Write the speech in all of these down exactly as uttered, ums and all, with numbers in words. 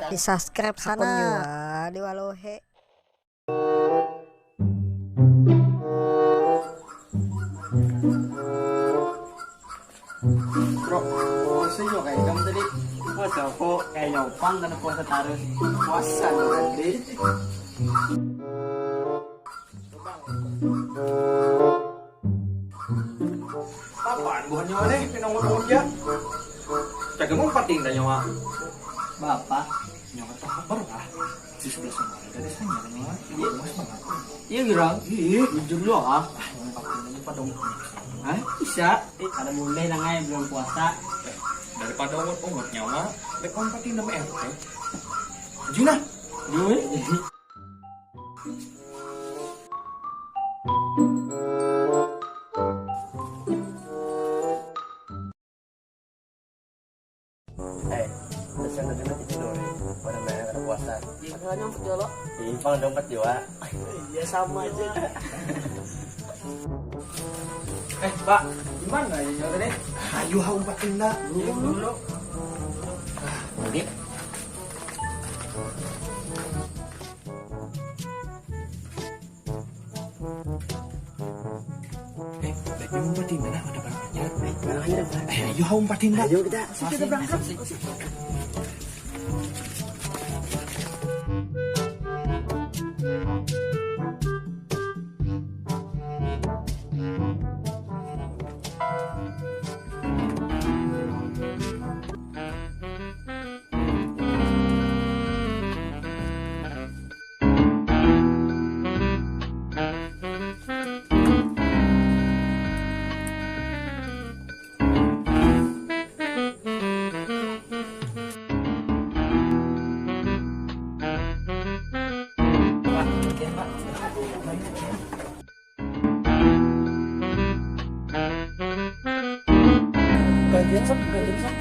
Di subscribe sana. Akun jua di Walohe. Bro, puasa juga kayak kamu tadi. Puasa kok kayak nyopang karena puasa terus. Puasa berarti. Apaan buhannya mana? Pinongot-ongot ya. Cagak mau pating dah nyawa. Bapak, nyawa tak kabar lah. Di sebelah sana ada desanya kan, Wan? Iya, Mas, mana? Iya, girang. Iya. Jujur lu ah. Ah, yang pakai ini pada umur. Hah? Bisa. Eh, ada mulai nang ai belum puasa. Eh, daripada ungut-ungut nyawa, lek orang pakai nama R T. Juna. Juna. Eh, pesan tadi mah gitu dong. Pada main ada puasa. Iya, nyampe jual. Iya, pang dompet juga. Iya, sama aja. Eh, Pak, gimana ya tadi? Ayo, ha, umpat pindah. Dulu, dulu. Dulu. Ah, ini. Eh, tapi umpat di mana? Ada barang aja. Eh, barang aja, Pak. Eh, ayo, ha, umpat pindah. Ayo, kita, kita berangkat. Gantian, Sob, gantian, Sob.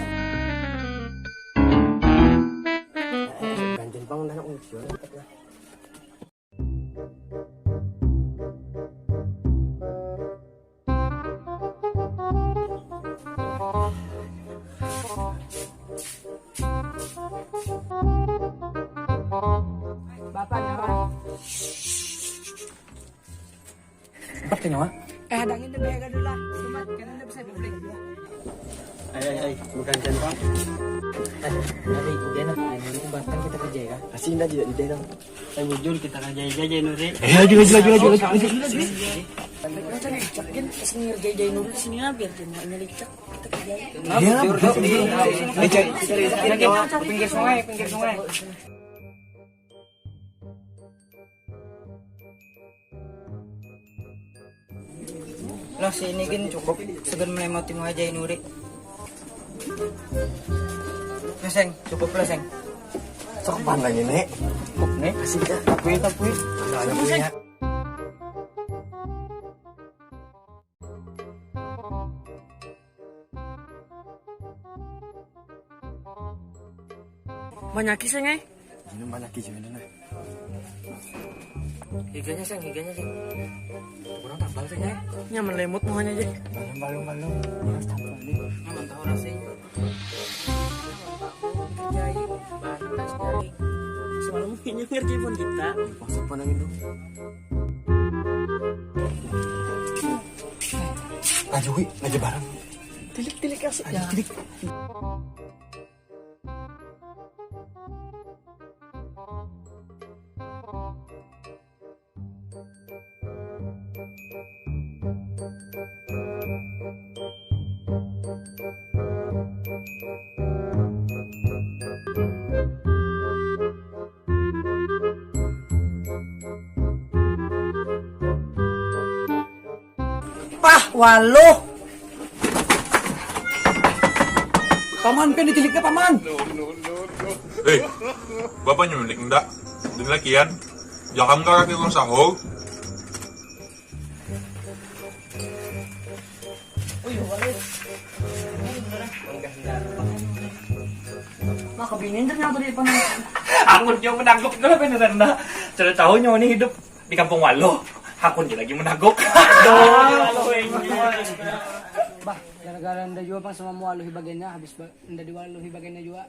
Gantian, Bang, dah, nak ujian, cepet lah. Bapak nyawa. Empat ke nyawa. Eh, hadangin deh, baya gaduh lah. Sumat, kalian udah bisa publik. Ayo, ayo, ayo. Bukan jempol. Eh, ada ibu dia nah. Ayo, ini batang kita kerja ya. Kasih indah juga di dalam. Ayo, bujur kita kerja aja, Jai Nuri. Eh, ayo, juga, juga, juga, juga, juga. Kita kerja aja. Macam cekin, sini ngerjain Jai Nuri, sini lah, biar dia mau nyelicak. Kita kerja aja. Ya, betul, betul. Ayo, Jai. Pinggir sungai, pinggir sungai. Lah, si ini gin cukup, segan melemoti muha Jai Nuri. Lah, Seng, cukup lah, Seng. Sok pan lagi, Nek. Cukup, Nek. Kasih, Kak. Takui, takui. Ada, ada punya. Banyaki, Seng, ai. Minum banyaki jua, nah. Higanya, Seng, higanya, Seng. Kurang tambal, Seng, ai. Nyaman lemot muhanya aja. Balum, balum, balum. Harus tambal nih. Nyaman tahu rasanya. Kerjai, bahan belas jari. Semalam ini ngerti pun kita. Maksud mana gitu? Laju, Wi, laju bareng. Tilik, tilik, asik. Laju, ya. Tilik. Pah, waluh. Paman, pian ditiliknya, Paman. Hei, bapa nyulik ndak? Dan lakian, jakam ka kaki urang sahur. Nah, kebinin ternyata di depan. Aku jauh menanggup dulu beneran dah. Sudah tahu nyawa ini hidup di kampung Waluh. Aku lagi menanggup. Aduh. Bah, Gara-gara anda jua bang sama mualuhi bagiannya, habis ba- anda diwaluhi bagiannya jua.